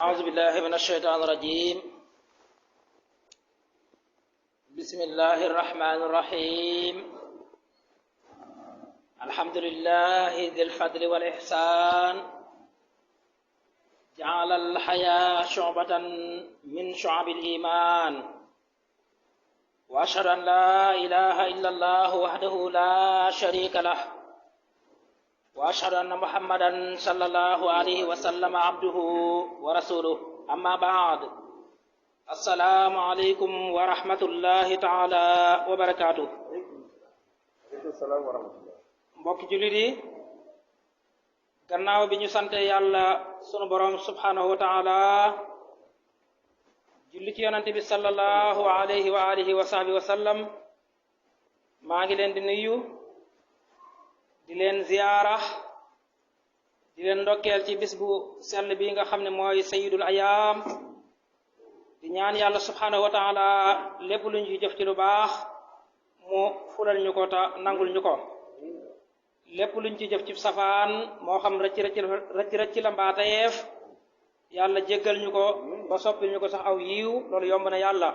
أعوذ بالله من الشيطان الرجيم. بسم الله الرحمن الرحيم. الحمد لله ذي الفضل والإحسان، جعل الحياة شعبة من شعب الإيمان، وأشهد أن لا إله إلا الله وحده لا شريك له، وأشهد أن محمدا صلى الله عليه وسلم عبده ورسوله. أما بعد، السلام عليكم ورحمة الله تعالى وبركاته. mbokki jullit yi, gannaaw bi ñu sante yàlla sunu borom subhanahu wa taala, julli ci yonante bi sallallahu alayhi wa alihi wa sahbihi wa sallam, maa ngi leen di nuyu, di leen ziyaara, di leen ndokkeel ci bis bu sell bi nga xam ne mooy sayyidul ayaam, di ñaan yàlla subhanahu wa taala lépp lu ñu jëf ci lu baax mu fulal ñu ko ta nangul ñu ko, lépp luñ ci jëf ci safaan moo xam rëcc la mbaateyeef, yàlla jéggal ñu ko ba soppil ñu ko sax aw yiiw, loolu yomb na yàlla.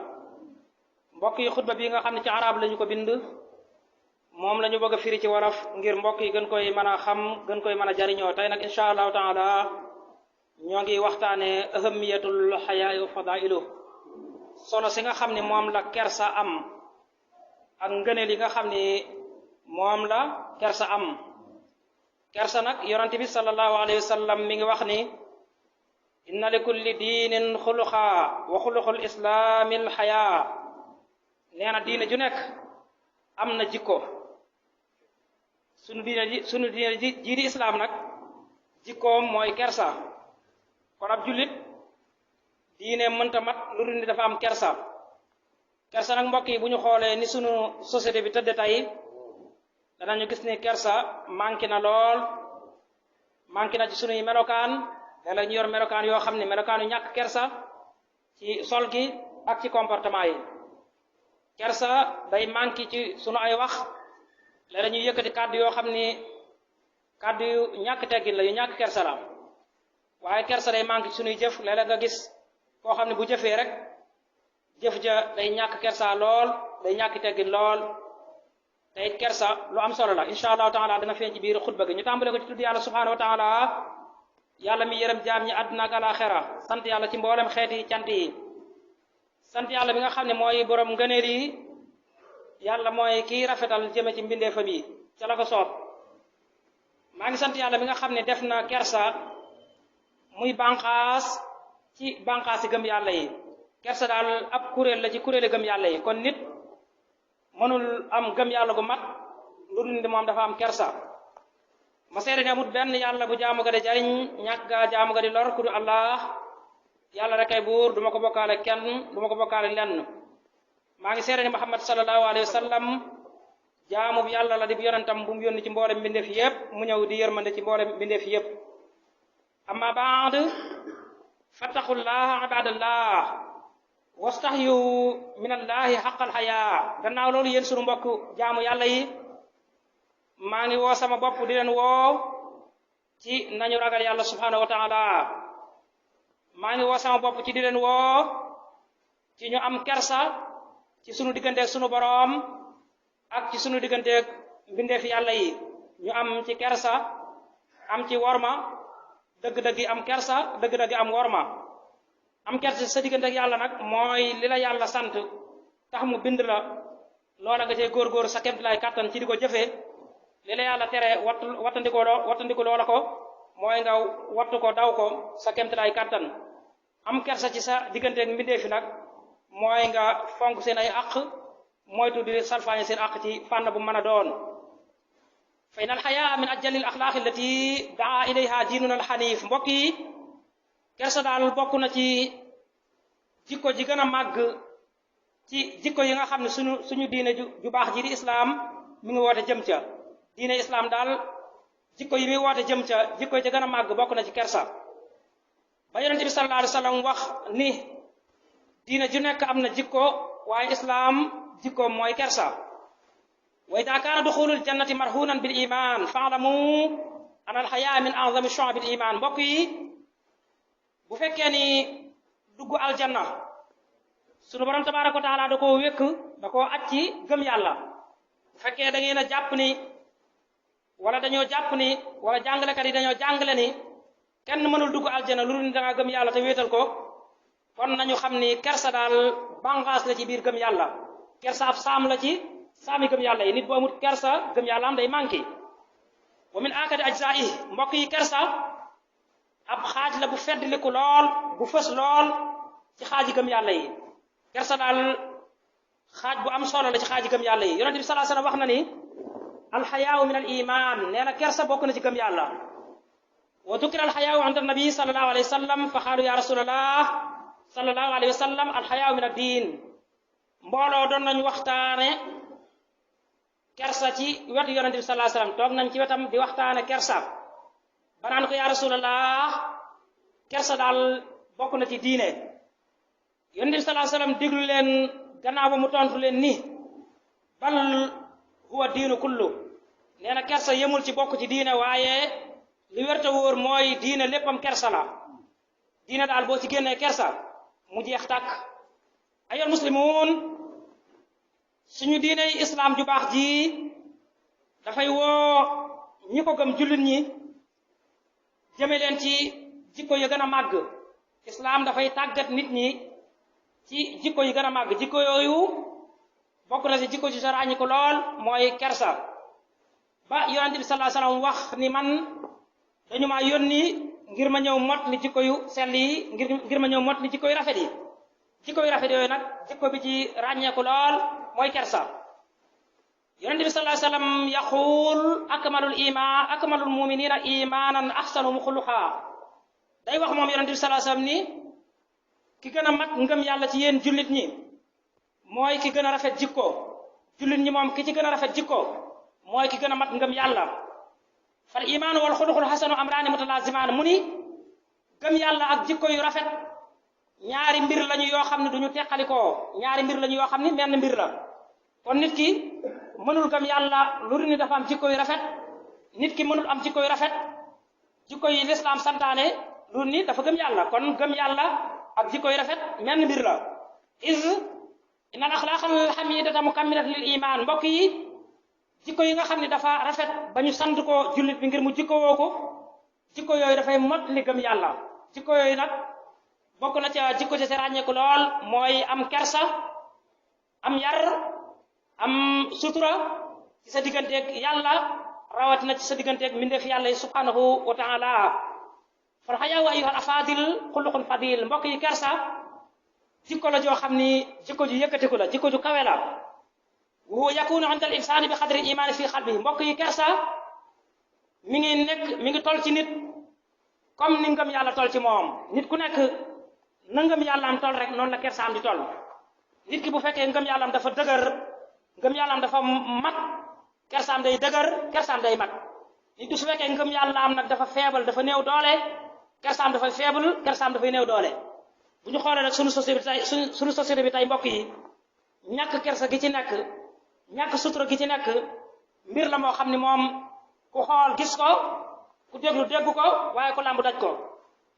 mbokk yi, xutba bi nga xam ne ci arab lañu ko bind, moom la ñu bëgg a firi ci wolof ngir mbokk yi gën koy mën a xam, gën koy mën a jariñoo. tey nag insha allahu taala ñoo ngi waxtaane ahamiyatul xayaa wa fadailu, solo si nga xam ne moom la kersa am ak ngëneel yi nga xam ne moom la kersa am. kersa nag yonente bi sallallahu alayhi wa sallam mi ngi wax ni inna li kulli diinin xuluqa wa xuluqul islaamil xayaa. nee na diine ju nekk am na jikko. sunu diine ji di islaam nag jikkoom mooy kersa. kon ab jullit diine mënta mat lu dul ni dafa am kersa. kersa nag mbokk yi, bu ñu xoolee ni sunu société bi tëdde tey, danañu gis ni kersa manqué na lool, manqué na ci sunuy melokaan. léeg-léeg ñu yor melokaan yoo xam ne melokaanu ñàkk kersa ci sol gi ak ci comportement yi. kersa day manqué ci sunu ay wax. léeg-léeg ñu yëkkati kàddu yoo xam ni kàddu yu ñàkk teggin la, yu ñàkk kersa la. waaye kersa day manqué ci sunuy jëf. léeg-léeg nga gis koo xam ne bu jëfee rek jëf ja day ñàkk kersa lool, day ñàkk teggin lool. te it kersa lu am solo la. insha allahu taala dana feeñ ci biir xutba gi. ñu tàmbale ko ci tudd yàlla subhanahu wa taala, yàlla mi yërëm jaam ñi àdduna ak alaxira. sant yàlla ci mboolem xeeti cant yi. sant yàlla bi nga xam ne mooy borom ngëneel yi. yàlla mooy kii rafetal jëme ci mbindeefam yi ca la ko soob. maa ngi sant yàlla bi nga xam ne def na kersa muy banqaas ci banqaas yi gëm yàlla yi. kersa daal ab kuréel la ci kuréeli gëm yàlla yi. kon nit mënul am gëm yàlla gu mat lu dul ni moom dafa am kersa. ma seede ne amut benn yàlla bu jaamu ga di jariñ, ñàkk ga jaamu ga di lor ku du Allah. yàlla rek ay buur, duma ko bokkaale kenn, duma ko bokkaale lenn. maa ngi seede ne Muhammad sallallahu alayhi wa sallam jaamu bi yàlla la di yonentam bu mu yónni ci mboolem mbindeef yépp, mu ñëw di yërmande ci mboolem mbindeef yépp. amma baad, fattaqullaha ibadallah wastahyu minallahi xaqal xayaa. gannaaw loolu, yéen sunu mbokk jaamu yàlla yi, maa ngi woo sama bopp di leen woo ci nañu ragal yàlla subhanahu wa taala. maa ngi woo sama bopp ci di leen woo ci ñu am kersa ci sunu digganteeg sunu boroom ak ci sunu digganteeg mbindeef yàlla yi. ñu am ci kersa, am ci worma, dëgg-dëgg am kersa, dëgg-dëgg am worma. am kersa sa digganteeg yàlla nag mooy li la yàlla sant tax mu bind la, loola nga cee góor-góor sa kemtalaay kàttan ci di ko jëfee. li la yàlla tere wattandiku loola ko mooy nga wattu ko, daw ko sa kemtalaay kàttan. am kersa ci sa digganteeg mbindeefi nag mooy nga fonk seen ay àq, moytu di salfaañe seen àq ci fànn bu mën a doon. fa inal xayaa min ajjalil axlaaqi allati daa ilayha diinuna alxaniif. mbokk yi, kersa daal bokk na ci jikko ji gën a màgg ci jikko yi nga xam ne suñu diine ju baax ji di islaam mi ngi woote jëm ca. diine islaam daal jikko yi muy woote jëm ca, jikko ji gën a màgg bokk na ci kersa. ba yonente bi sallallahu alayhi wa sallam wax ni diine ju nekk am na jikko, waaye islaam jikko mooy kersa. wa ida kaana duxulul jannati marhunan bil iman faalamu an al xayaa min a'zami shu'abil iman. mbokk yi, bu fekkee ni dugg aljanna sunu borom tabaaraka wa taala da koo wékk da koo aj ci gëm yàlla bu fekkee da ngeen a jàpp ni wala dañoo jàpp ni wala jàngalekat yi dañoo jàngale ni kenn mënul dugg aljanna lu dul ni da nga gëm yàlla te wéetal ko kon nañu xam ni kersa daal banqaas la ci biir gëm yàlla kersa ab saam la ci saami gëm yàlla yi nit bu amut kersa gëm yàlla am day manqué wa min akadi ajzaa'i mbokk yi kersa ab xaaj la bu feddliku lool bu fës lool ci xaaji gëm yàlla yi kersa daal xaaj bu am solo la ci xaaji gëm yàlla yi yonent bi sallallahu alayhi wasallam wax na ni alxayaau min al iman nee na kersa bokk na ci gëm yàlla wa dukira alxayaau inda nabi sallallahu alayhi wa sallam fa xaalu ya rasulallah sallallahu alayhi wa sallam alxayaau min ad diin mbooloo doon nañu waxtaane kersa ci wetu yonent bi sallallahu alayhi wasallam toog nañ ci wetam di waxtaane kersa banaan ko ya rasulallah kersa daal bokk na ci diine yonent bi sallallahu alayhi wasallam déglu leen gannaaw ba mu tontu leen ni bal huwa diinu kullu nee na kersa yemul ci bokk ci diine waaye li wérta wóor mooy diine léppam kersa la diine daal boo ci génnee kersa mu jeex tàkk ayyuhal muslimuun suñu diine islam ju baax ji dafay woo ñi ko gëm jullit ñi jëme leen ci jikko yu gën a màgg islam dafay tàggat nit ñi ci jikko yu gën a màgg jikko yooyu bokk na ci jikko ci saraañi ko lool mooy kersa ba yonent bi sallallahu alayhi wasallam wax ni man dañu maa yónni ngir ma ñëw mot li jikko yu sell yi ngir ma ñëw mot li jikko yu rafet yi jikko yu rafet yooyu nag jikko bi ci ràññeeku lool mooy kersa yonent bi sallallahu alayhi wasallam yaqul akmalul muminina imanan ahsanuhum xuluqa day wax moom yonent bi sallallahu alayhi wasallam ni ki gën a mat ngëm yàlla ci yéen jullit ñi mooy ki gën a rafet jikko jullit ñi moom ki ci gën a rafet jikko mooy ki gën a mat ngëm yàlla fal imaanu wal xuluqul xasanu amraani mutalazimaan mu ni gëm yàlla ak jikko yu rafet ñaari mbir lañu yoo xam ne duñu teqalikoo ñaari mbir lañu yoo xam ne menn mbir la kon nit ki mënul gëm yàlla lu dul ni dafa am jikko yu rafet nit ki mënul am jikko yu rafet jikko yi lislaam santaane lu dul ni dafa gëm yàlla kon gëm yàlla ak jikko yu rafet menn mbir la is inna al axlaaqal xamidata mukammilat lil iman mbokk yi jikko yi nga xam ne dafa rafet ba ñu sant ko jullit bi ngir mu jikko woo ko jikko yooyu dafay mot li gëm yàlla jikko yooyu nag bokk na ca jikko ci ràññeeku lool mooy am kersa am yar am sutura ci sa digganteeg yàlla rawatina ci sa digganteeg mbindeef yàlla yi subhanahu wa taala fal xayaa ayyuhal afaadil xuluqun fadil mbokk yi kersa jikko la joo xam ni jikko ju yëkkatiku la jikko ju kawe la wa yakunu inda al insani bi xadri imaani fi xalbi mbokk yi kersa mi ngi toll ci nit comme ni ngëm yàlla toll ci moom nit ku nekk na ngëm yàlla am toll rek noonu la kersa am di toll nit ki bu fekkee ngëm yàlla am dafa dëgër ngëm yàlla am dafa mat kersaam day dëgër kersaam day mat nit ki su fekkee ngëm yàlla am nag dafa faible dafa néew doole kersaam dafay faible kersaam dafay néew doole bu ñu xoolee rek sunu société bi tey mbokk yi ñàkk kersa gi ci nekk ñàkk sutura gi ci nekk mbir la moo xam ni moom ku xool gis ko ku déglu dégg ko waaye ku làmb daj ko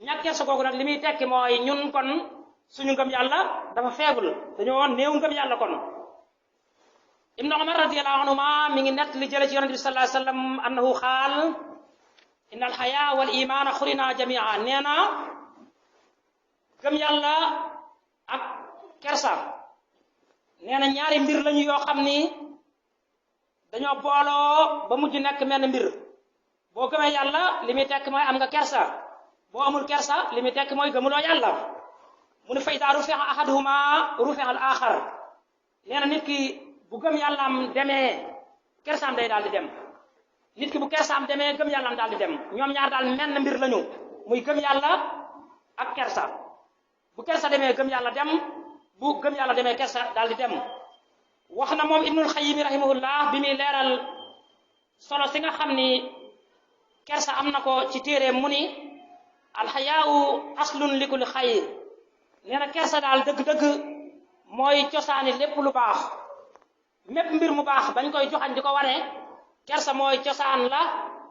ñàkk kersa googu nag li muy tekki mooy ñun kon suñu ngëm yàlla dafa faible dañoo woon néew ngëm yàlla kon ibnu umar radiyallahu anhuma mi ngi nett li jële ci yonente bi sallallahu alayhi wasallam annahu xaal inna alxaya wal imana xurina jamia nee na gëm yàlla ak kersa nee na ñaari mbir lañu yoo xam ni dañoo booloo ba mujj nekk menn mbir boo gëmee yàlla li muy tekk mooy am nga kersa boo amul kersa li muy tekk mooy gëmuloo yàlla mu ne fa idaa rufi'a ahaduhuma rufi'a al axar nee na nit ki bu gëm yàllaam demee kersaam day daal di dem nit ki bu kersaam demee gëm yàllaam daal di dem ñoom ñaar daal menn mbir lañu muy gëm yàlla ak kersa bu kersa demee gëm yàlla dem bu gëm yàlla demee kersa daal di dem wax na moom ibnul xayyim rahimahullah bi muy leeral solo si nga xam ni kersa am na ko ci téere mu ni alxayaau aslun li kulli xayr nee na kersa daal dëgg-dëgg mooy cosaani lépp lu baax mépp mbir mu baax bañ koy joxañ di ko wane kersa mooy cosaan la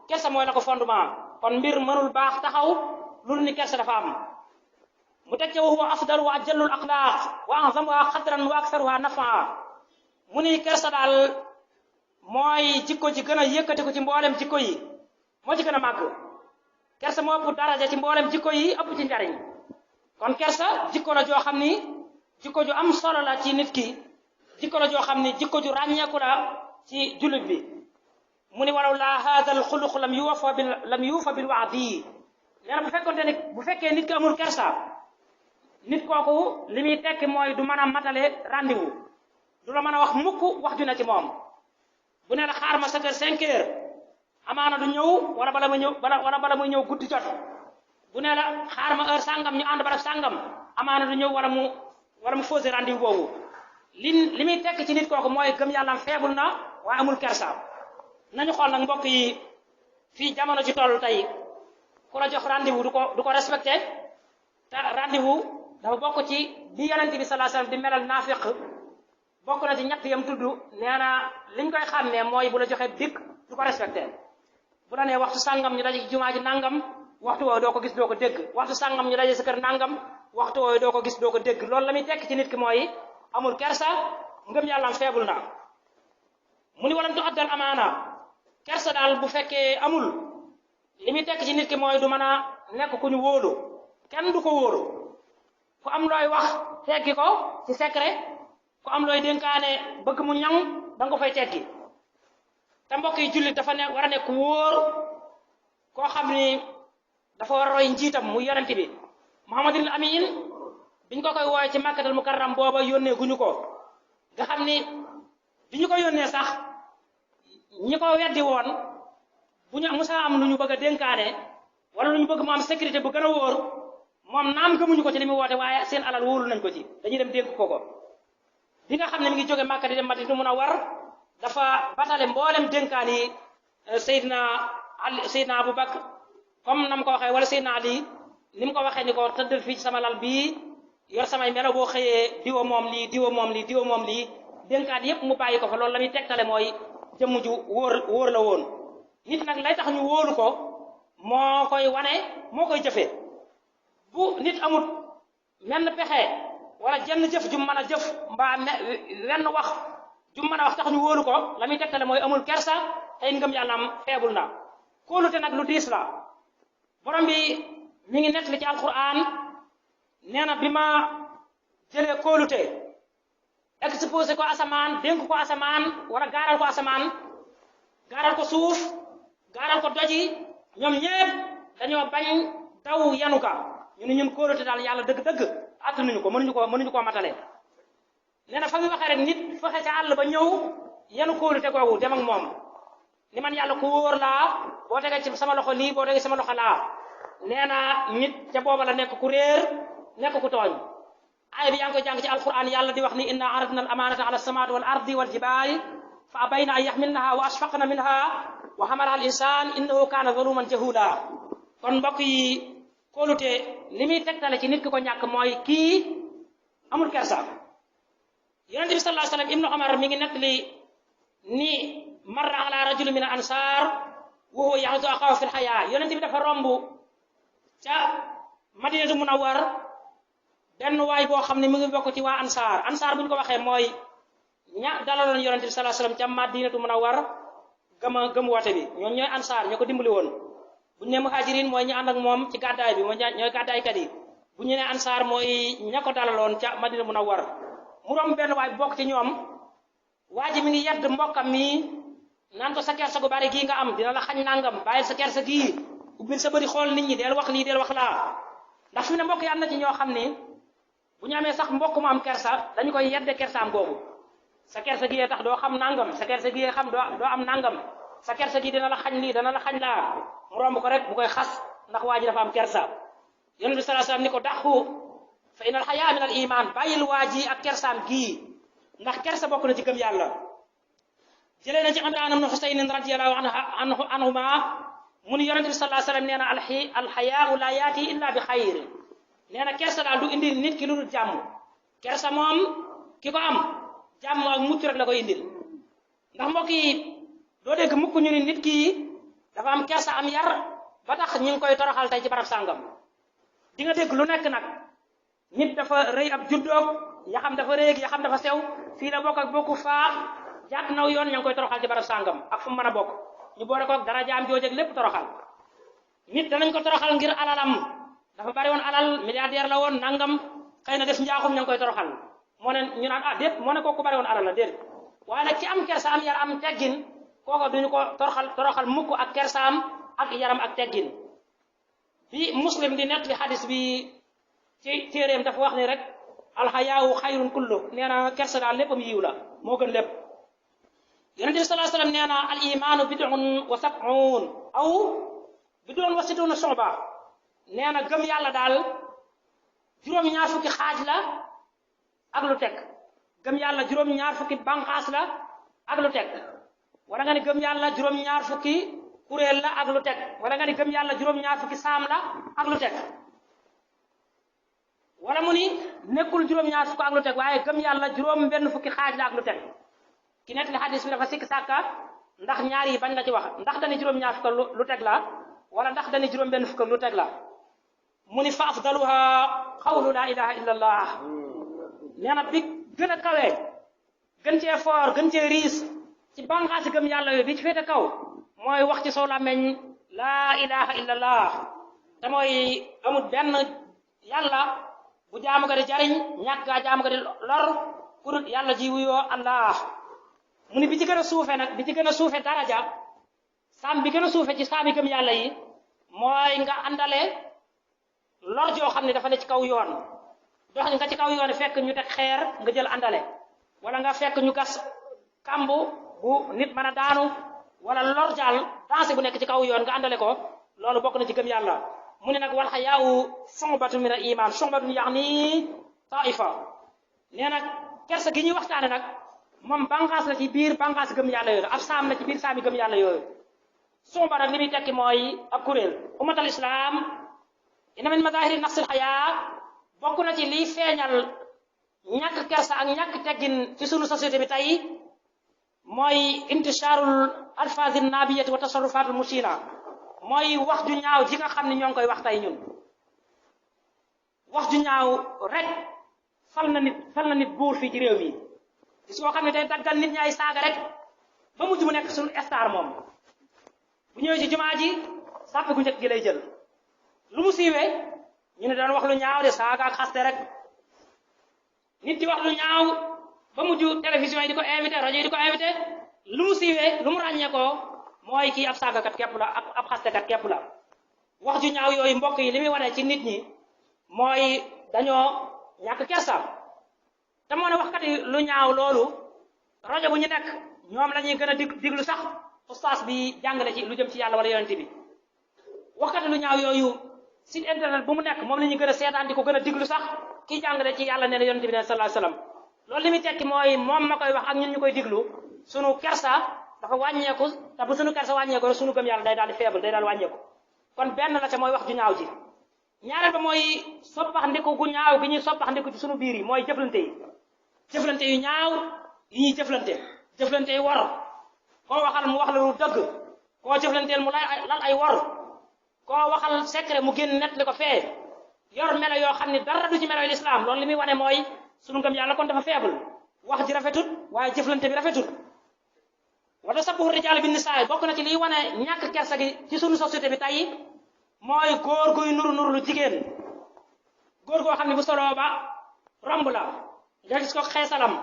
kersa mooy la ko fondement kon mbir mënul baax taxaw loolu ni kersa dafa am mu teg ca wa huwa afdalu wa ajallul axlaaq wa azamuha xadran wa aksaruha nafaa mu ni kersa daal mooy jikko ji gën a yëkkati ko ci mboolem jikko yi moo ci gën a màgg kersa moo ëpp daraja ci mboolem jikko yi ëpp ci njariñ kon kersa jikko la joo xam ni jikko ju am solo la ci nit ki jikko la joo xam ni jikko ju ràññeeku la ci jullit bi mu ni walaw laa haada al xuluq lam yuufa bil waadi nee na bu fekkee nit ki amul kersa nit kooku li muy tekki mooy du mën a matale rendez-vous du la mën a wax mukk wax ju ne ci moom bu ne la xaar ma sa kër 5 heures amaana du ñëw wala bala muy ñëw guddi jot bu ne la xaar ma heure sàngam ñu ànd barab sàngam amaana du ñëw wala mu fausser rendez-vous boobu li muy tekk ci nit kooku mooy gëm yàllam feebul na waaye amul kersa nañu xool nag mbokk yi fii jamono ci toll tey ku la jox rendez-vous du ko respecté te rendez-vous dafa bokk ci bi yonent bi sallallahu alayhi wasallam di melal naafiq bokk na ci ñett yam tudd nee na liñ koy xàmmee mooy bu la joxee dikk du ko respecté bu la nee waxtu sàngam ñu daje ci jumaa ji nangam waxtu woowu doo ko gis doo ko dégg waxtu sàngam ñu daje sa kër nangam waxtu woowu doo ko gis doo ko dégg loolu la muy tekk ci nit ki mooy amul kersa ngëm yàllam feebul na mu ni walam tu addal amaana kersa daal bu fekkee amul li muy tekk ci nit ki mooy du mën a nekk ku ñu wóolu kenn du ko wóolu ku am looy wax teggi ko ci secret ku am looy dénkaane bëgg mu ñaŋ danga ko fay teggi te mbokk yi jullit dafa war a nekk wóor koo xam ni dafa war a roy njiitam mu yonent bi Muhammadul Amin biñ ko koy wooye ci Makkatal Mukarram booba yónnee guñu ko nga xam ni bi ñu ko yónnee sax ñi ko weddi woon bu ñu musa am lu ñu bëgg a dénkaane wala lu ñu bëgg mu am sécurité bu gën a wóor moom naam gëmuñu ko ci li muy woote waaye seen alal wóolu nañ ko ci dañuy dem dénk ko bi nga xam ne mi ngi jóge Makka di dem Madina mun a war dafa batale mboolem dénkaan yi Seydina Abu Bakr comme nam ko waxee wala Seydina Ali ni mu ko waxee ni ko tëddal fii ci sama lal bii yor samay melo boo xëyee diwa moom lii dénkaan yépp mu bàyyi ko fa loolu la muy tegtale mooy jëmm ju wóor la woon nit nag lay tax ñu wóolu ko moo koy wane moo koy jëfee bu nit amut menn pexe wala jenn jëf ju mën a jëf mbaa wenn wax ju mën a wax tax ñu wóolu ko la muy tegtale mooy amul kersa tey ngëm yàllaam feebul na kóolute nag lu diis la borom bi mi ngi nettali ci alquran nee na bi ma jëlee kóolute exposé ko asamaan dénk ko asamaan wala gaaral ko asamaan gaaral ko suuf gaaral ko doji ñoom ñépp dañoo bañ daw yanu ka ñu ne ñun kóolute daal yàlla dëgg-dëgg attanuñu ko mënuñu koo matale nee na fa mu waxee rek nit fexe ca àll ba ñëw yanu kóolute googu dem ak moom ni man yàlla ku wóor laa boo tegee ci sama loxo lii boo tegee sama loxo laa nee na nit ca booba la nekk ku réer nekk ku tooñ aaya bi yaa ngi koy jàng ci alquran yàlla di wax ni inna aradna al amanata ala samawati wal ardi wal jibali fa abayna an yaxmilnaha wa ashfaqna minha wa xamalaha al insan innahu kana zaluman jahula kon mbokk yi kóolute li muy tegtale ci nit ki ko ñàkk mooy kii amul kersa yonente bi sallallahu alayhi wasallam ibnu Umar mi ngi nettali ni marra ala rajulin min al ansar wa huwa yaxudu axaahu fi l xayaa yonente bi dafa romb ca Madinatu Munawwar benn waay boo xam ne mi ngi bokk ci waa ansaar bu ñu ko waxee mooy ña dalaloon yonente bi sallallahu alayhi wasallam ca Madinatu Munawwar gëm woote bi ñoom ñooy ansaar ñoo ko dimbali woon bu ñu ne muhajirin mooy ñu ànd ak moom ci gàddaay bi mooy ñooy gàddaaykat yi bu ñu ne ansaar mooy ña ko dalaloon ca Madina Munawwar mu romb benn waay bokk ci ñoom waa ji mi ngi yedd mbokkam mi naan ko sa kersa gu bari gii nga am dina la xañ nangam bàyyil sa kersa gii ubbil sa bëri xool nit ñi del wax lii del wax laa ndax fi ne mbokk yi am na ci ñoo xam ni bu ñu amee sax mbokk mu am kersa dañu koy yedde kersaam googu sa kersa gii tax doo xam nangam sa kersa gii xam doo am nangam sa kersa gii dina la xañ lii dana la xañ laa mu romb ko rek bu koy xas ndax waa ji dafa am kersa yonent bi sallallahu alayhi wasallam ni ko daxu fa inal xayaa min al iman bàyyil waa ji ak kersaam gii ndax kersa bokk na ci gëm yàlla jëlee na ci Imraan ibn Husayn radiyallahu anhuma mu ni yonent bi sallallahu alayhi wasallam nee na alxayaau la yaati illa bi xayr nee na kersa daal du indil nit ki lu dul jàmm kersa moom ki ko am jàmm ak mucc rek la koy indil ndax mbokk yi doo dégg mukk ñu ni nit ki dafa am kersa am yar ba tax ñu ngi koy toroxal tey ci barab sàngam di nga dégg lu nekk nag nit dafa rëy ab juddoog ya xam dafa rëy ya xam dafa sew fii la bokk ak bokku faa jàdd naw yoon ña ngi koy toroxal ci barab sàngam ak fu mu mën a bokk ñu boole ko dara jaam joojeg lépp toroxal nit danañ ko toroxal ngir alalam dafa bari woon alal milliardaire la woon nangam xëy na def njaaxum ña ngi koy toroxal moo ne ñu naan ah déet moo ne kooku bari woon alal la déet waaye nag ci am kersa am yar am teggin kooku duñu ko toroxal mukk ak kersaam ak yaram ak teggin bi Muslim di nekk li xadis bi ci téeréem dafa wax ni rek alxayaawu xayrun kullu nee na kersa daal léppam yiw la moo gën lépp yonente bi sallallahu alayhi wasallam nee na al imaanu bid'un wa sab'un aw bid'un wa sittuna shu'ba nee na gëm yàlla daal juróom-ñaar fukki xaaj la ak lu teg gëm yàlla juróom-ñaar fukki banqaas la ak lu teg wala nga ni gëm yàlla juróom-ñaar fukki kuréel la ak lu teg wala nga ni gëm yàlla juróom-ñaar fukki saam la ak lu teg wala mu ni nekkul juróom-ñaar fukk ak lu teg waaye gëm yàlla juróom benn fukki xaaj la ak lu teg ki nekk li xadis bi dafa sikk sàkka ndax ñaar yi bañ la ci wax ndax dani juróom-ñaar fukk lu teg la wala ndax dani juróom benn fukk lu teg la mu ni fa afdaluha qawlu la ilaha illa allah nee na bi gën a kawe gën cee foor gën cee riis ci banqaasi gëm yàlla yooyu bi ci féete kaw mooy wax ci soo làmmeñ laa ilaha illa allah te mooy amul benn yàlla bu jaamu ko di jariñ ñàkk gaa jaamu ko di lor pour yàlla ji wuyoo allah mu ni bi ci gën a suufe nag bi ci gën a suufe daraja saam bi gën a suufe ci saami gëm yàlla yi mooy nga àndale lor joo xam ne dafa ne ci kaw yoon dox nga ci kaw yoon fekk ñu teg xeer nga jël àndale wala nga fekk ñu gas kambu bu nit mën a daanu wala lor jaal dansé bu nekk ci kaw yoon nga àndale ko loolu bokk na ci gëm yàlla mu ne nag wal xayaa'u shu'batun min al iman shu'batun yaani taifa nee nag kersa gi ñuy waxtaane nag moom banqaas la ci biir banqaas gëm yàlla yooyu ab saam la ci biir saami gëm yàlla yooyu shu'ba nag li muy tekki mooy ab kuréel ummatal islam inna min mazahiri naqsil xayaa bokk na ci liy feeñal ñàkk kersa ak ñàkk teggin ci sunu société bi tey mooy intisharul alfazi nabiyati wa tasarrufatul mushina mooy wax ju ñaaw ji nga xam ne ñoo ngi koy wax tey ñun wax ju ñaaw rek fal na nit buur fii ci réew mi gis koo xam ne tey daggal nit ñaay saaga rek ba mujj mu nekk suñu star moom bu ñëwee ci jumaa ji sàppe gu njëkk gi lay jël lu mu siiwee ñu ne daan wax lu ñaaw de saaga ak xaste rek nit di wax lu ñaaw ba mujj télévision yi di ko invité rajo yi di ko invité lu mu siiwee lu mu ràññee ko mooy kii ab saagakat képp la ak ab xastekat képp la wax ju ñaaw yooyu mbokk yi li muy wane ci nit ñi mooy dañoo ñàkk kersa te moo ne waxkat yi lu ñaaw loolu rajo bu ñu nekk ñoom la ñuy gën a diglu sax ustaas bi jàngale ci lu jëm ci yàlla wala yonent bi waxkat yi lu ñaaw yooyu site internet bu mu nekk moom la ñuy gën a seetaan di ko gën a diglu sax kii jàngale ci yàlla nee na yonent bi ne sallallahu alayhi wasallam loolu li muy tekki mooy moom ma koy wax ak ñun ñu koy diglu sunu kersa dafa wàññeeku te bu sunu kersa wàññeeku rek sunu gëm yàlla day daal di faible day daal wàññeeku kon benn la ca mooy wax ju ñaaw ji ñaareel ba mooy soppax ndiku gu ñaaw gi ñuy soppax ndiku ci sunu biir yi mooy jëflante yu ñaaw yi ñuy jëflante yi wor koo waxal mu wax la lu dëgg koo jëflanteel mu lal ay wor koo waxal secret mu génn net li ko fee yor melo yoo xam ne dara du ci melo l'islam loolu li muy wane mooy sunu gëm yàlla kon dafa faible wax ji rafetut waaye jëflante bi rafetut wala sabbuhu rijaal bin nisaa bokk na ci liy wane ñàkk kersa gi ci sunu société bi tey mooy góor guy nuru lu jigéen góor goo xam ne bu soloo ba romb la nga gis ko xeesalam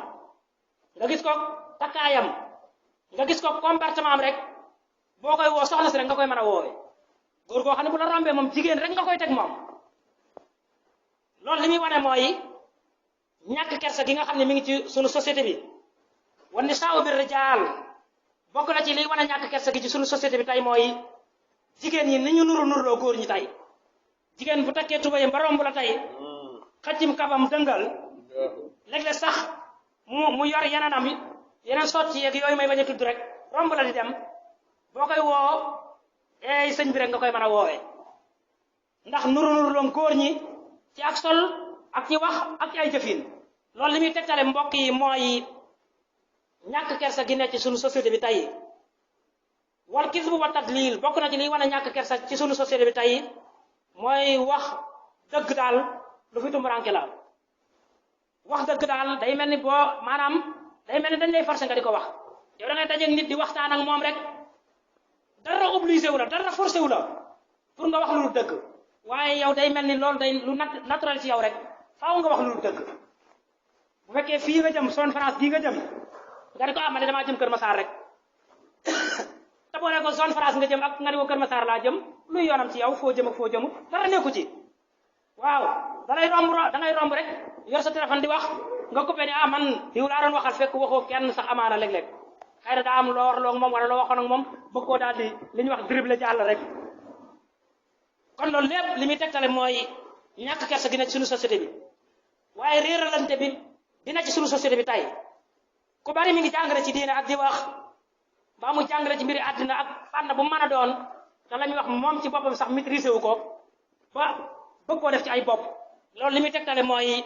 nga gis ko takkaayam nga gis ko comportement am rek boo koy woo soxna si rek nga koy mën a woowe góor goo xam ne bu la rombee moom jigéen rek nga koy teg moom loolu li muy wane mooy ñàkk kersa gi nga xam ne mi ngi ci sunu société bi wan nisaa'u bir rijaal bokk na ci liy wane ñàkk kersa gi ci sunu société bi tey mooy jigéen ñi ni ñu nuruloo góor ñi tey jigéen bu takkee tubayam ba romb la tey xëccim kabam dëngal léeg-léeg sax mu yor yeneen sotti yeeg yooyu may bañ a tudd rek romb la di dem boo koy woo eey sëñ bi rek nga koy mën a woowee ndax nuruloom góor ñi ci ak sol ak ci wax ak ci ay jëfin loolu li muy tegtale mbokk yi mooy ñàkk kersa gi nekk ci sunu société bi tey wal kisbu wa tadlil bokk na ci liy wane ñàkk kersa ci sunu société bi tey mooy wax dëgg daal lu fi tumuranke la wax dëgg daal day mel ni boo maanaam day mel ni dañ lay forcer nga di ko wax yow da ngay dajeeg nit di waxtaan ak moom rek dara obligé wu la dara forcé wu la pour nga wax lu dëgg waaye yow day mel ni loolu day lu naturel ci yow rek faaw nga wax lu dëgg bu fekkee fii nga jëm zone France bii nga jëm nga di ko man damaa jëm Kër Massar rek te boo ne ko zone France nga jëm ak nga di ko Kër Massar laa jëm luy yoonam ci yow foo jëm ak foo jëmu dara nekku ci waaw da ngay romb rek yor sa téléphone di wax nga coupé ni man diw laa doon waxal fekk waxoo kenn sax amaana léeg-léeg xëy na daa am loo warloo ak moom wala loo waxoon ak moom bëgg koo daal di li ñuy wax dribble jàll rek kon loolu lépp li muy tegtale mooy ñàkk kersa gi nekk ci suñu société bi waaye réeralante bi dina ci suñu société bi tey ku bari mi ngi jàngale ci diine ak di wax ba mu jàngale ci mbiri àddina ak fànn bu mën a doon te la ñuy wax moom ci boppam sax maîtriser wu ko ba bëgg koo def ci ay bopp loolu li muy tegtale mooy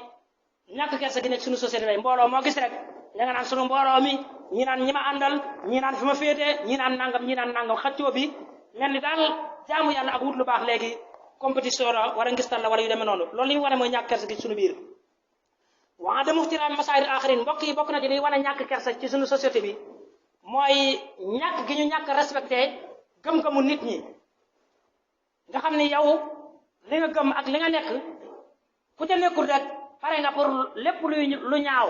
ñàkk kersa gi nekk suñu société bi mbooloo moo gis rek ña nga naan sunu mbooloo mi ñi naan ñi ma àndal ñi naan fi ma féetee ñi naan nangam xëccoo bi mel ni daal jaamu yàlla ak wut lu baax léegi compétition la wala ngistal la wala yu demee noonu loolu li mu wane mooy ñàkk kersa gi suñu biir waa dama ixtiraam masaayir aaxirin mbokk yi bokk na ci liy wane ñàkk kersa ci suñu société bi mooy ñàkk gi ñu ñàkk respecté gëm-gëmu nit ñi nga xam ni yow li nga gëm ak li nga nekk ku ca nekkul rek pare nga pour lépp lu ñaaw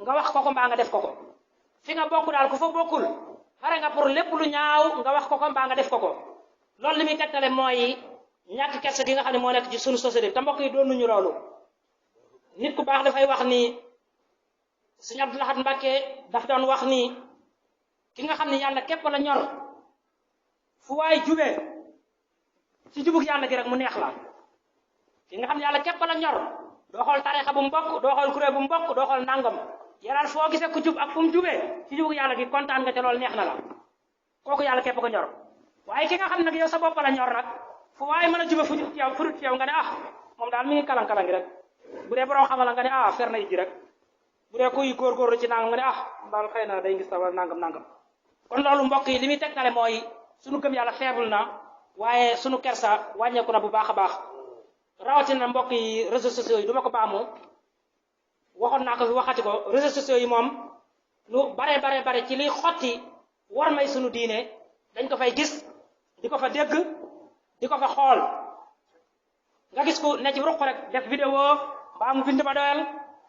nga wax ko mbaa nga def ko fi nga bokk daal ku fa bokkul pare nga pour lépp lu ñaaw nga wax ko mbaa nga def ko loolu li muy tegtale mooy ñàkk kersa gi nga xam ne moo nekk ci sunu société bi te mbokk yi doon nañu loolu nit ku baax dafay wax ni Sëñ Abdou Lahad Mbacké daf doon wax ni ki nga xam ne yàlla képp la ñor fu waay jubee ci jubug yàlla gi rek mu neex la ki nga xam ne yàlla képp la ñor doo xool tarixa bu mu bokk doo xool kuréel bu mu bokk doo xool nangam yàlla foo gisee ku jub ak fu mu jubee ci jubug yàlla gi kontaan nga ca loolu neex na la kooku yàlla képp ko ñor waaye ki nga xam ne nag yow sa bopp la ñor nag fu waaye mën a jube fu dut ci yow nga ne moom daal mi ngi kalang-kalangi rek bu dee borom xamal nga ne fer na ijji rek bu dee kuy góorgóorlu ci nangam nga ne daal xëy na day ngis tawal nangam kon loolu mbokk yi li muy tegtale mooy sunu gëm yàlla faible na waaye sunu kersa wàññeeku na bu baax a baax rawatina mbokk yi réseaux sociaux yi du ma ko baamu waxoon naa ko fi waxati ko réseaux sociaux yi moom lu bare ci liy xotti war may sunu diine dañ ko fay gis di ko fa dégg di ko fa xool nga gis ku ne ci ruq rek def vidéo mbaa mu bind ba doyal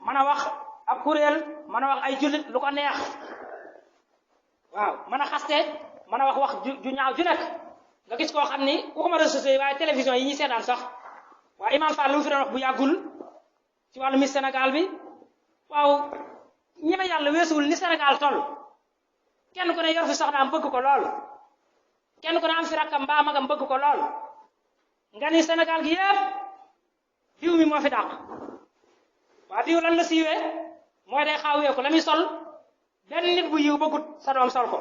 mën a wax ab kuréel mën a wax ay jullit lu ko neex waaw mën a xaste mën a wax ju ñaaw ju nekk nga gis koo xam ni waxuma réseaux sociaux yi waaye télévision yi ñuy seetaan sax waaw Imam Fall lu mu fi doon wax bu yàggul ci wàllu Miss Sénégal bi waaw ñeme yàlla weesuwul ni Sénégal toll kenn ku ne yor fi soxnaam bëgg ko lool kenn ku ne am fi rakkam mbaa magam bëgg ko lool nga ni Sénégal gi yëpp diw mi moo fi dàq waa diw lan la siiwee mooy day xaawee ko la muy sol benn nit bu yiw bëggut sa doom sol ko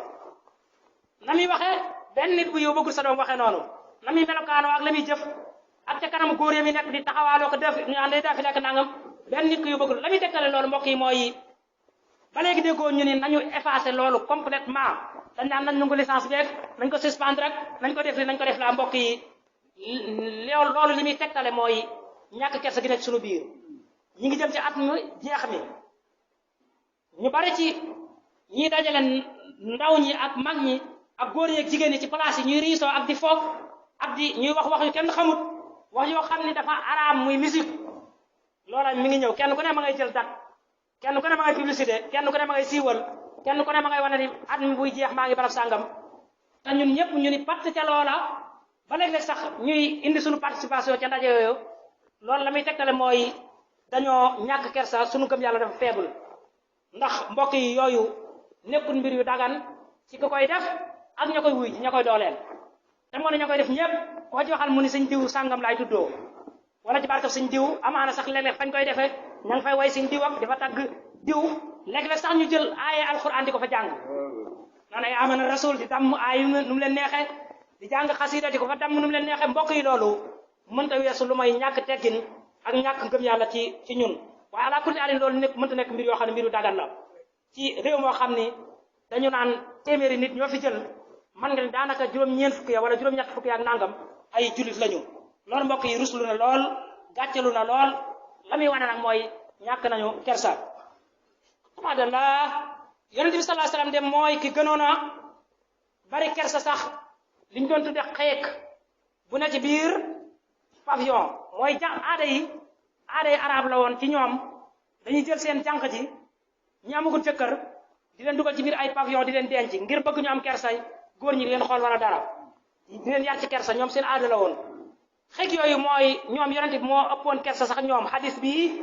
na muy waxee benn nit bu yiw bëggut sa doom waxee noonu na muy melokaanoo ak la muy jëf ak ca kanam góor yi mi nekk di taxawaaloo ko def ñu ànd daa fi nekk nangam benn nit ku yiw bëggut la muy tekkale loolu mbokk yi mooy ba léegi déggoo ñu ni nañu effacer loolu complètement dañ naan nañ nangu licence beeg nañ ko suspendre rek nañ ko def li nañ ko def laa mbokk yi loolu li muy tegtale mooy ñàkk kersa gi nekk suñu biir ñi ngi jëm ci at mi jeex mi ñu bari ci ñi dajale ndaw ñi ak mag ñi ak góor ñi ak jigéen ñi ci place yi ñuy riisoo ak di foog ak di ñuy wax yu kenn xamut wax yoo xam ni dafa araam muy musique loola mi ngi ñëw kenn ku ne ma ngay jël date kenn ku ne ma ngay publicité kenn ku ne ma ngay siiwal kenn ku ne ma ngay wane ni at mi buy jeex maa ngi barab sàngam te ñun ñëpp ñu ni patt ca loola ba léeg-léeg sax ñuy indi suñu participation ca ndaje yooyu loolu la muy tegtale mooy dañoo ñàkk kersa suñu gëm yàlla dafa faible ndax mbokk yi yooyu nekkul mbir yu dagan ci ko koy def ak ña koy wuy ji ña koy dooleel te moo ne ña koy def ñëpp koo ci waxal mu ni sëñ diw sàngam laay tuddoo wala ci barkab sëñ diw amaana sax léeg-léeg fañ koy defee ña ngi fay way sëñ diw ak dafa tagg diw léeg-léeg sax ñu jël aaye alxuraan di ko fa jàng naan ay amana rasul di damm aay nu mu leen neexee di jàng xasida di ko fa damm nu mu leen neexee mbokk yi loolu mënta weesu lu may ñàkk teggin ak ñàkk ngëm yàlla ci ñun waaye ala kulli alin loolu mënta nekk mbir yoo xam ne mbiru dagan la ci réew moo xam ni dañu naan téeméeri nit ñoo fi jël man nga ne daanaka juróom-ñeent fukki ya wala juróom-ñett fukki ya ak nangam ay jullit lañu loolu mbokk yi ruslu na lool gàccelu na lool la muy wane nag mooy ñàkk nañu kersa subhanallah yonent bi sallallahu alayhi wasallam de mooy ki gënoon a bari kersa sax liñ doon tudde xeek bu ne ci biir pavillon mooy aaday arab la woon ci ñoom dañuy jël seen jànq ji ñi amagul jëkkër di leen dugal ci biir ay pavillon di leen denc ngir bëgg ñu am kersay góor ñi di leen xool wala dara di leen yar ci kersa ñoom seen aada la woon xeek yooyu mooy ñoom yonent bi moo ëppoon kersa sax ñoom hadis bi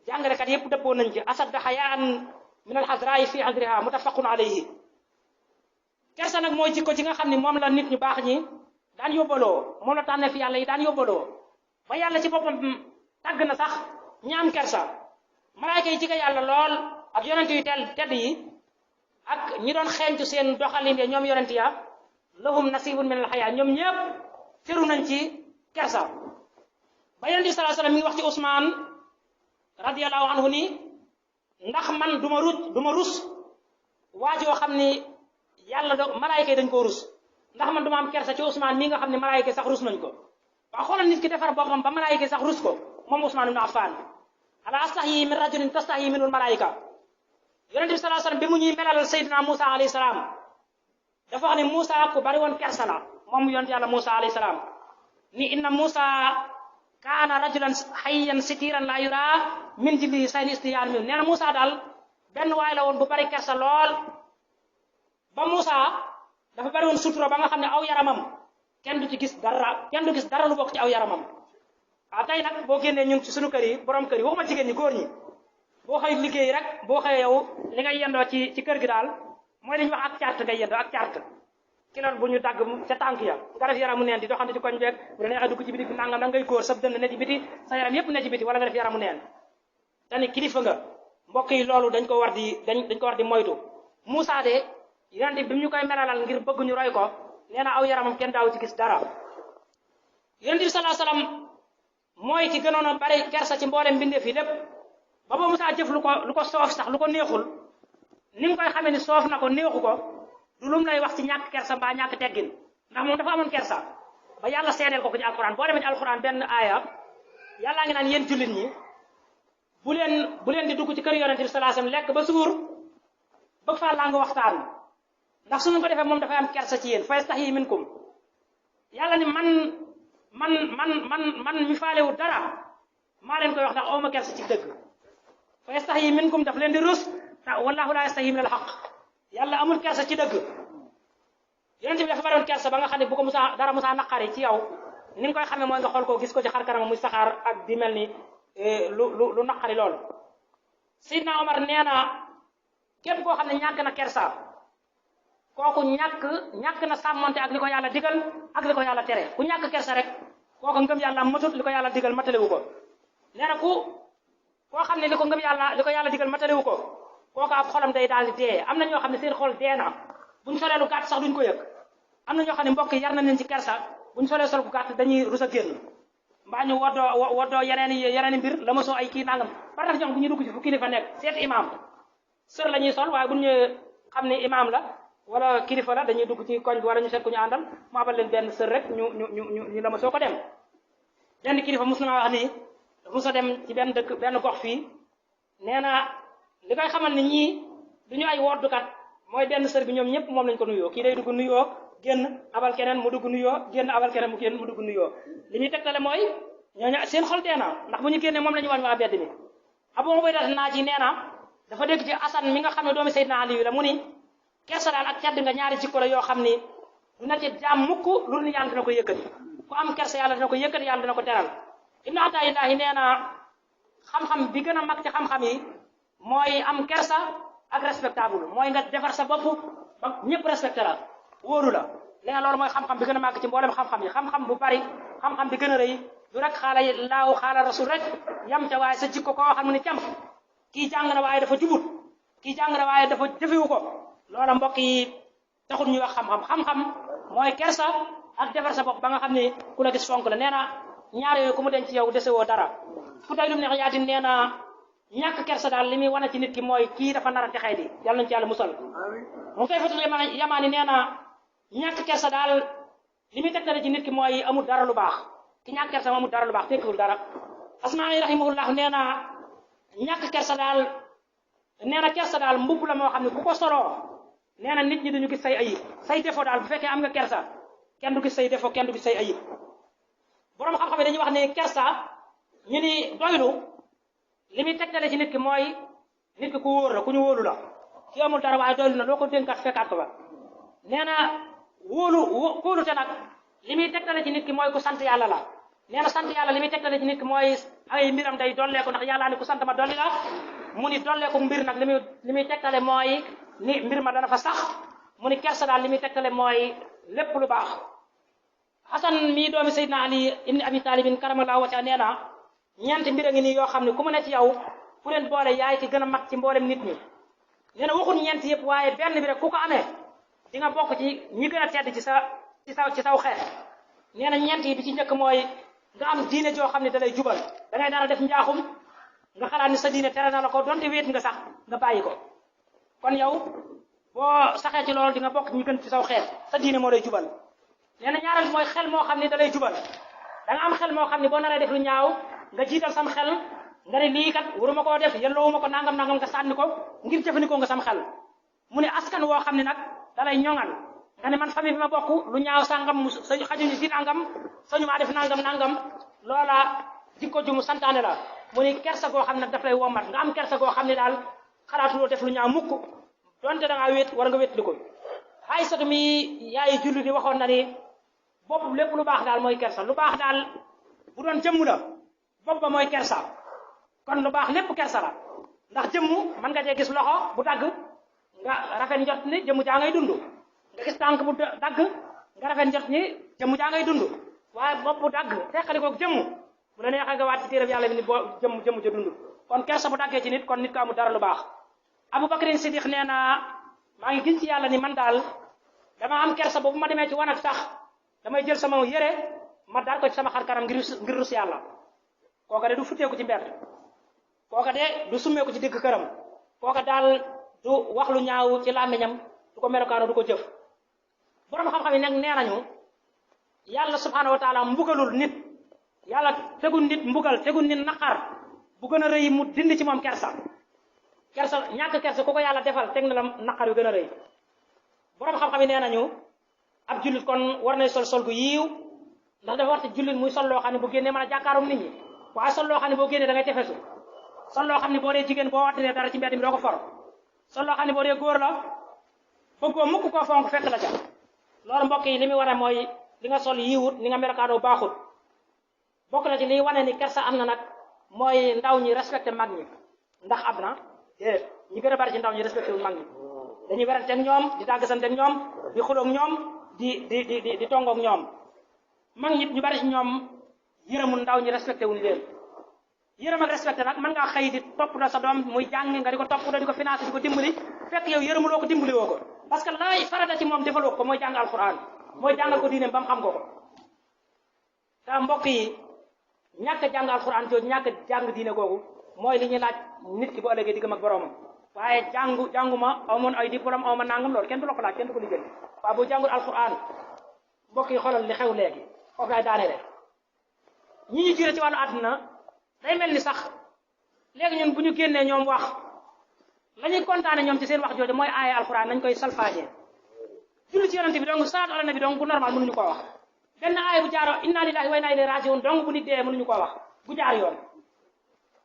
jàngalekat yépp dëppoo nañ ci asad hayaan min al hazra'i fi hadriha muttafaqun alayhi kersa nag mooy jikko ci nga xam ne moom la nit ñu baax ñi daan yóbbaloo moom la tànne fi yàlla yi daan yóbbaloo ba yàlla ci boppam tàgg na sax ñi am kersa malaayka yi jege yàlla lool ak yonent yu tedd yi ak ñi doon xeeñtu seen doxalin ya ñoom yonent ya lahum nasibun min al haya ñoom ñëpp cëru nañ ci kersa ba yonent bi sallallahu alayhi wasallam mi ngi wax ci Usmaan radiyallahu anhu ni ndax man duma rus waajoo xam ni yàlla do malaayka yi dañ koo rus ndax man duma am kersa ci Usmaan mii nga xam ne malaayka yi sax rus nañ ko waaw xoolal nit ki defar boppam ba malaayka yi sax rus ko moom Usmaan ibn Affan ala astahyi min rajulin tastahyi minhu malaayka yonent bi sallallahu alayhi wasallam bi mu ñuy melalal Seydina Musa alayhi salaam dafa wax ne Musa ku bari woon kersa la moom yonent yàlla Musa alayhi salaam ni inna Musa kaana rajulan hayyan sitiran la yura min jildihi sayni istiyaan min nee na Musa daal benn waay la woon bu bari kersa lool ba Musa dafa bari woon sutura ba nga xam ne aw yaramam kenn du gis dara lu bokk ci aw yaramam waaw tey nag boo génnee ñun ci sunu kër yi borom kër yi waxuma jigéen ñi góor ñi boo xëy liggéey rek boo xëyee yow li ngay yendoo ci kër gi daal mooy li ñuy wax ak carte ngay yendoo ak carte kilo bu ñu dagg ca tànk ya nga def yaramu neen di doxante ci koñ beeg bu la neexee dugg ci biti bi nangam da ngay góor sa dënn ne ci biti sa yaram yépp ne ci biti wala nga def yaramu neen te ni kilifa nga mbokk yi loolu dañ ko war di moytu Moussa de yonent bi ñu koy melalal ngir bëgg ñu roy ko nee na aw yaramam kenn daaw ci gis dara yonent bi sallallahu alayhi wasallam mooy ki gënoon a bari kersa ci mboolem mbindeef yi lépp ba ba Moussa jëf lu ko soof sax lu ko neexul ni nga koy xamee ni soof na ko neexu ko du lum lay wax ci ñàkk kersa mbaa ñàkk teggin ndax moom dafa amoon kersa ba yàlla seedeel ko ci alquran boo demee ci alquran benn aaya yàllaa ngi naan yéen jullit ñi bu leen di dugg ci kër yonent bi sallallahu alayhi wasallam lekk ba suur bëgg faa laa nga waxtaan ndax su ñu ko defee moom dafay am kersa ci yéen fa yastahyi minkum yàlla ni man mi faalewu dara maa leen koy wax ndax awma kersa ci dëgg fa yastahyi minkum daf leen di rus wallahu la yastahyi min al haqq yàlla amul kersa ci dëgg yonent bi dafa baroon kersa ba nga xam ne bu ko Musaa naqari ci yow ni nga koy xamee mooy nga xool ko gis ko ci xar kanam muy saxaar ak di mel ni lu naqari lool Seydina Omar nee na képp koo xam ne ñàkk na kersa kooku ñàkk na sàmmonte ak li ko yàlla digal ak li ko yàlla tere ku ñàkk kersa rek kooku ngëm yàlla matut li ko yàlla digal matalewu ko nee na koo xam ne li ko yàlla digal matalewu ko kooku ab xolam day daal di dee am na ñoo xam ne seen xol dee na buñ solee lu gàtt sax duñ ko yëg am na ñoo xam ne mbokk yar nañ leen ci kersa buñ solee sol gu gàtt dañuy rus a génn mbaa ñu woddoo yeneen mbir la ma soo ay kii nangam par tax ñoom bu ñu dugg ci fu kilifa nekk seet imam sër la ñuy sol waaye bu ñu xam ne imam la wala kilifa la dañuy dugg ci koñ bi wala ñu seet ku ñu àndal mu abal leen benn sër rek ñu la ma soo ko dem benn kilifa mus na maa wax ni mus a dem ci benn gox fii nee na li koy xamal ni ñii duñu ay woddukat mooy benn sër bi ñoom ñëpp moom lañ ko nuyoo kii day dugg nuyoo génn abal keneen mu dugg nuyoo génn abal keneen mu génn mu dugg nuyoo li ñuy tegtale mooy ñooñu seen xol dee na ndax bu ñu génnee moom la ñu wañ waa bedd mi Abu Ubayda Naaji nee na dafa dégg ci Asan mi nga xam ne doomi Seydina Ali la mu ni kersa daal ak tedd nga ñaari jikko la yoo xam ni du na ci jaam mukk lu ni yàlla dina ko yëkkati ku am kersa yàlla dina ko yëkkati yàlla dina ko teral Ibnu Ataa'illahi nee na xam-xam bi gën a mag ci xam-xam yi mooy am kersa ak respectable mooy nga defar sa bopp ba ñëpp respecté la wóoru la nee na loolu mooy xam-xam bi gën a màgg ci mboolem xam-xam yi xam-xam bu bari xam-xam bi gën a rëy du rek xaala laahu xaala rasul rek yam ca waaye sa jikko koo xam ne cam kii jàng na waaye dafa jubut kii jàng na waaye dafa jëfewu ko loola mbokk yi taxul ñuy wax xam-xam mooy kersa ak defar sa bopp ba nga xam ne ku la gis fonk la nee na ñaar yooyu ku mu denc yow desewoo dara ku day lum neex yaatin nee na ñàkk kersa daal li muy wane ci nit ki mooy kii dafa nar a texee di yàlla nañu ci yàlla musal mu koy fatul yamaani nee na ñàkk kersa daal li muy tegtale ci nit ki mooy amul dara lu baax ki ñàkk kersa amul dara lu baax tekkiwul dara Asma'i rahimahullah nee na ñàkk kersa daal nee na kersa daal mbubb la moo xam ne ku ko soloo nee na nit ñi duñu gis say ayib say défaut daal bu fekkee am nga kersa kenn du gis say défaut kenn du gis say ayib borom xam-xam yi dañuy wax ne kersa ñu ni doylu li muy tegtale ci nit ki mooy nit ki ku wóor la ku ñu wóolu la ki amul dara waaye doylu na loo ko dénkaat fekkaat ko ba nee na kóolute nag li muy tegtale ci nit ki mooy ku sant yàlla la nee na sant yàlla li muy tegtale ci nit ki mooy ay mbiram day dolleeku ndax yàllaa ni ku sant ma dolli la mu ni dolleeku mbir nag li muy tegtale mooy ni mbir ma dana fa sax mu ni kersa daal li muy tegtale mooy lépp lu baax Xasan mii doomi Seydina Ali ibni Abi Talibin karamallahu wajhahu nee na ñeenti mbir a ngi nii yoo xam ne ku mu ne ci yow ku leen boole yaay ki gën a mag ci mboolem nit ñi nee na waxul ñeent yëpp waaye benn bi rek ku ko amee di nga bokk ci ñi gën a tedd ci saw xeet nee na ñeent yi bi ci njëkk mooy nga am diine joo xam ne da lay jubal da ngay dara def njaaxum nga xalaat ni sa diine tere na la ko donte wéet nga sax nga bàyyi ko kon yow boo saxee ci loolu di nga bokk ñi gën ci saw xeet sa diine moo lay jubal nee na ñaareel mooy xel moo xam ne da lay jubal da nga am xel moo xam ne boo naree def lu ñaaw nga jiital sam xel nga ne lii kat waruma koo def yelloowuma ko nangam nga sànni ko ngir jëfandikoo nga sam xel mu ne askan woo xam ne nag da lay ñoŋal nga ne man famille bi ma bokk lu ñaaw sàngam sañu xajuñu si nangam sañu maa def nangam loola jikko ju mu santaane la mu ne kersa goo xam ne daf lay womat nga am kersa goo xam ne daal xalaatuloo def lu ñaaw mukk donte da ngaa wéet war nga wéet li ko Aysatu mi yaayi julli di waxoon na ni bopp lépp lu baax daal mooy kersa lu baax daal bu doon jëmm la bopp ba mooy kersa kon lu baax lépp kersa la ndax jëmm mën nga cee gis loxo bu dagg nga rafet njot ni jëmm jaa ngay dund nga gis tànk bu dagg nga rafet njot ni jëmm jaa ngay dund waaye bopp bu dagg teqali koog jëmm bu la neexee nga waat ci téereb yàlla bi ni boo jëmm ja dund kon kersa bu daggee ci nit kon nit ko amul dara lu baax Abu Bakrin Siddiq nee na maa ngi gis ci yàlla ni man daal dama am kersa boobu ma demee ci wanag sax damay jël sama yére ma daal ko ci sama xar kanam ngir rus yàlla kooka de du futteeku ci mbedd kooka de du summeeku ci digg këram kooka daal du wax lu ñaaw ci làmmiñam du ko melokaano du ko jëf borom xam-xam yi nag nee nañu yàlla subhanahu wa taala mbugalul nit yàlla tegul nit mbugal tegul nit naqar bu gën a rëy mu dindi ci moom kersa ñàkk kersa ku ko yàlla defal teg na la naqar yu gën a rëy borom xam-xam yi nee nañu ab jullit kon war nay sol gu yiiw ndax dafa war ci jullit muy sol loo xam ne bu génnee mën a jàkkaarum nit ñi waaye sol loo xam ne boo génnee da ngay tefesu sol loo xam ne boo dee jigéen boo wattinee dara ci mbedd mi doo ko for sol loo xam ne boo dee góor la bëggoo mukk koo fonk fekk la ca loolu mbokk yi li muy wane mooy li nga sol yiiwut li nga melokaanoo baaxut bokk na ci liy wane ni kersa am na nag mooy ndaw ñi respecté mag ñi ndax am na déedéet ñi gën a bari ci ndaw ñi respecté wul mag ñi dañuy werante ak ñoom di dàggasante ak ñoom di xuloog ñoom di tongoog ñoom mag ñi ñu bari ci ñoom yërëmul ndaw ñi respecté wuñ leen yërëm ak respecté nag mën ngaa xëy di topp na sa doom muy jàng nga di ko topp di ko financé di ko dimbali fekk yow yërëmuloo ko dimbali woo ko parce que laay farata ci moom defaloo ko mooy jàng alquran mooy jàngal ko diine ba mu xam ko te mbokk yi ñàkk jàng alquran jooju ñàkk jàng diine googu mooy li ñuy laaj nit ki bu ëllëgee diggam ak boroomam waaye jànguma amoon ay diplôme aw ma nangam loolu kenn du la ko laaj kenn du ko liggéey waaye boo jàngul alquran mbokk yi xoolal li xew léegi foofu laay daane rek ñi ñu jiite ci wàllu àdduna day mel ni sax léegi ñun bu ñu génnee ñoom wax la ñuy kontaane ñoom ci seen wax jooju mooy aaya alquran nañ koy salfaañee julli ci yonente bi donc salaatu ala nabi donc bu normal mënuñu koo wax benn aaya bu jaaroo inna lillahi wa inna ilayhi rajiun donc bu nit dee mënuñu koo wax bu jaar yoon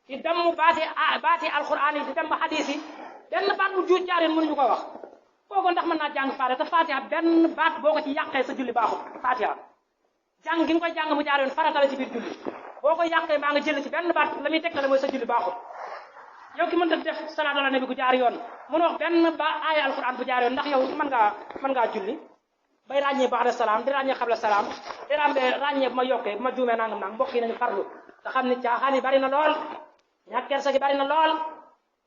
di damm baati alquran yi di damm hadis yi benn baat bu juut jaar yoon mënuñu koo wax kooku ndax mën naa jàng faatiha te faatiha benn baat boo ko ci yàqee sa julli baaxul faatiha jàng gi nga koy jàng mu jaar yoon farata la ci biir julli boo ko yàqee maa nga jël ci benn baat la muy tegtale mooy sa julli baaxul yow ki mënta def salaatu ala nabi bu jaar yoon mën wax benn ba aaya alquran bu jaar yoon ndax yow mën ngaa julli bay ràññee ba'da salaam di ràññee xabla salaam di ràññee bu ma yokkee bu ma juumee nangam nang mbokk yi nañu farlu te xam ne caaxaan yi bari na lool ñàkk kersa gi bari na lool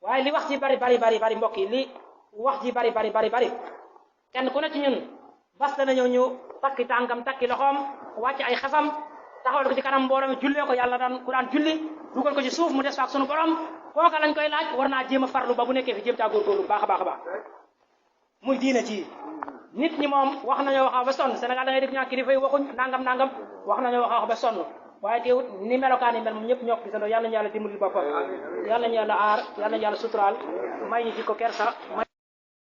waaye li wax ji bari mbokk yi li wax ji bari kenn ku ne ci ñun bas dana ñëw ñu takki tànkam takki loxoom wàcc ay xefam taxawal ko ci kanam mbooloo mi jullee ko yàlla ku daan julli dugal ko ci suuf mu des fa ak sunu borom kooka lañ koy laaj war naa jéem a farlu ba bu nekkee fi jéem caa góorgóorlu baax a baax muy diine ci nit ñi moom wax nañoo wax ba sonn Sénégal da ngay dégg ñaa kilifa yi waxuñ nangam wax nañoo wax ba sonn waaye teewut ni melokaan yi mel moom ñëpp ñoo ko gisandoo yàlla ñu yàlla dimbali boppam yàlla ñu yàlla aar yàlla ñu yàlla suturaal may ñu ci ko kersa